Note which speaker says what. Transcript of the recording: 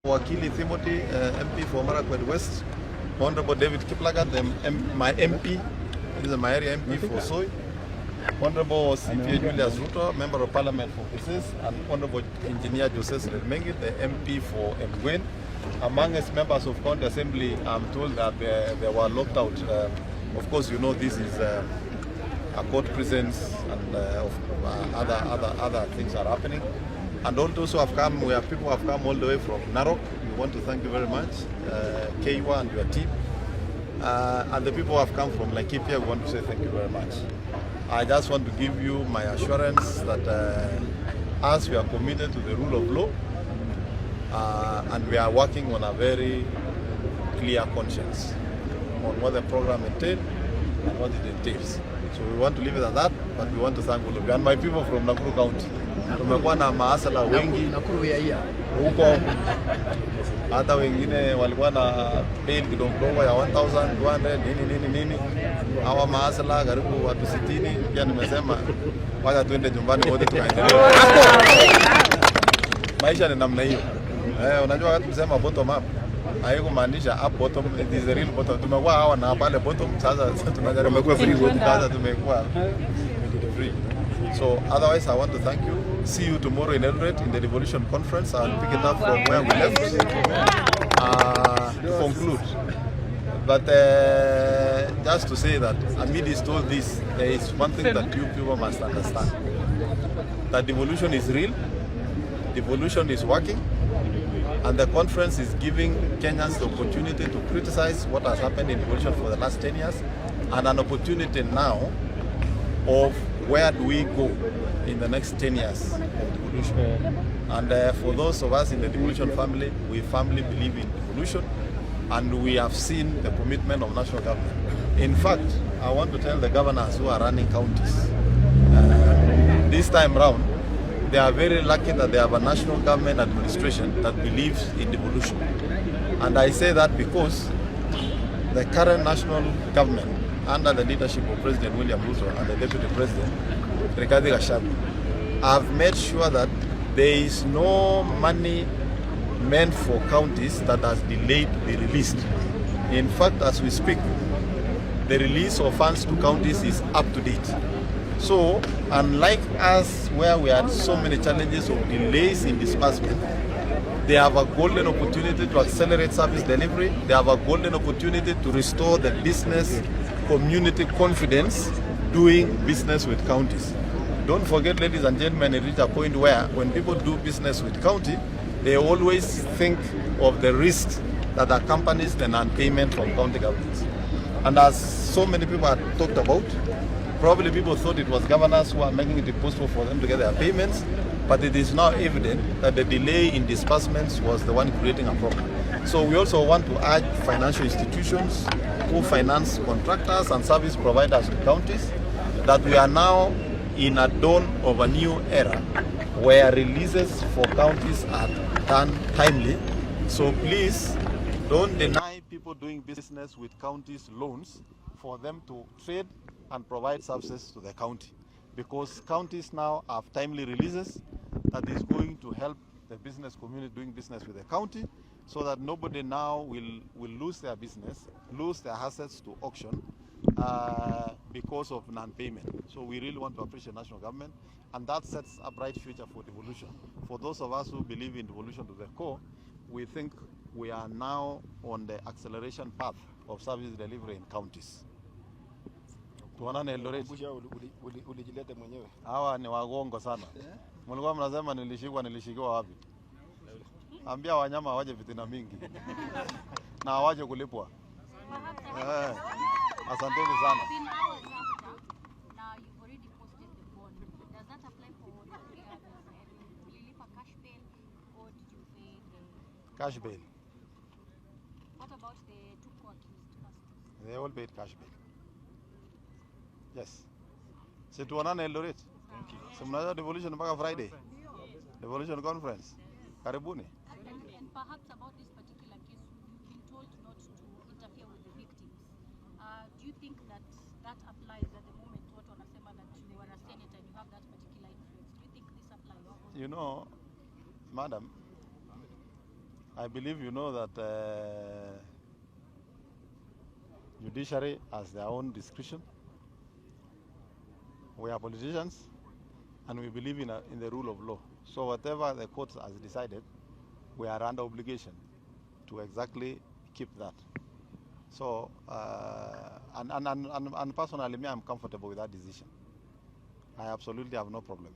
Speaker 1: Wakili Timothy, MP for Marakwet West, Honorable David Kiplagat, my MP, this is my area MP for Soy, Honorable CPA Julius Ruto, Member of Parliament for Kusis, and Honorable Engineer Joseph Mengi, the MP for Emgwen. Among his members of County Assembly, I'm told that they were locked out. Of course, you know this is a court presence and other things are happening. And all those who have come, we have people who have come all the way from Narok. We want to thank you very much, Keiwa and your team. And the people who have come from Laikipia, we want to say thank you very much. I just want to give you my assurance that as we are committed to the rule of law, and we are working on a very clear conscience on what the program entails and what it entails. So we want to leave it at that, but we want to thank all of you. And my people from Nakuru County. Tumekuwa na mahustler wengi
Speaker 2: Nakuru, we are here.
Speaker 1: Huko, hata wengine walikuwa na bail kidogo kidogo ya 1200 nini nini nini. Hawa mahustler karibu watu 60 pia nimesema wacha tuende nyumbani wote tukaendelee. Maisha ni namna hiyo. Eh, unajua wakati tusema bottom up haikumaanisha up bottom, it is the real bottom. Tumekuwa hawa na pale bottom, sasa tunajaribu
Speaker 3: Tumekuwa free wote.
Speaker 1: Sasa tumekuwa free. So otherwise I want to thank you. See you tomorrow in Eldoret in the Devolution Conference. I'll pick it up from where we left. To conclude. But just to say that amidst all this, there is one thing that you people must understand. That devolution is real, devolution is working, and the conference is giving Kenyans the opportunity to criticize what has happened in devolution for the last 10 years and an opportunity now of where do we go in the next 10 years of devolution. And for those of us in the devolution family, we firmly believe in devolution and we have seen the commitment of national government. In fact, I want to tell the governors who are running counties, this time round, they are very lucky that they have a national government administration that believes in devolution. And I say that because the current national government, under the leadership of President William Ruto and the Deputy President, Rigathi Gachagua, have made sure that there is no money meant for counties that has delayed to be released. In fact, as we speak, the release of funds to counties is up to date. So, unlike us, where we had so many challenges of delays in disbursement, they have a golden opportunity to accelerate service delivery. They have a golden opportunity to restore the business community confidence doing business with counties. Don't forget, ladies and gentlemen, it reached a point where when people do business with county, they always think of the risks that accompanies the non-payment from county governments. And as so many people have talked about, probably people thought it was governors who are making it impossible for them to get their payments, but it is now evident that the delay in disbursements was the one creating a problem. So we also want to urge financial institutions who finance contractors and service providers to counties that we are now in a dawn of a new era where releases for counties are done timely. So please don't deny people doing business with counties loans for them to trade and provide services to the county, because counties now have timely releases that is going to help the business community doing business with the county, so that nobody now will lose their business, lose their assets to auction because of non-payment. So we really want to appreciate national government, and that sets a bright future for devolution. For those of us who believe in devolution to the core, we think we are now on the acceleration path of service delivery in counties. Tuonane Eldoret.
Speaker 3: Kumbusha ulijileta mwenyewe.
Speaker 1: Hawa ni waongo sana. Mlikuwa mnasema nilishikwa, nilishikiwa wapi? Ambia wanyama waje fitina mingi na hawaje kulipwa. Eh, asanteni sana.
Speaker 4: Been hours after, now you've already posted the bond. Does that apply for the three others? And ulilipa cash bail or did you pay the
Speaker 1: Cash bail.
Speaker 4: What about the two co-accused pastors?
Speaker 1: They all paid cash bail. Yes. Si tuonane Eldoret. Si mnajua devolution mpaka Friday. Devolution conference. Karibuni.
Speaker 4: And perhaps about this particular case, you've been told not to interfere with the victims. Do you think that that applies at the moment? Watu wanasema that you are a senator and you have that particular influence. Do you think this applies?
Speaker 1: You know, madam, I believe you know that judiciary has their own discretion. We are politicians and we believe in the rule of law. So whatever the court has decided, we are under obligation to exactly keep that. So, and personally, me, I'm comfortable with that decision. I absolutely have no problem.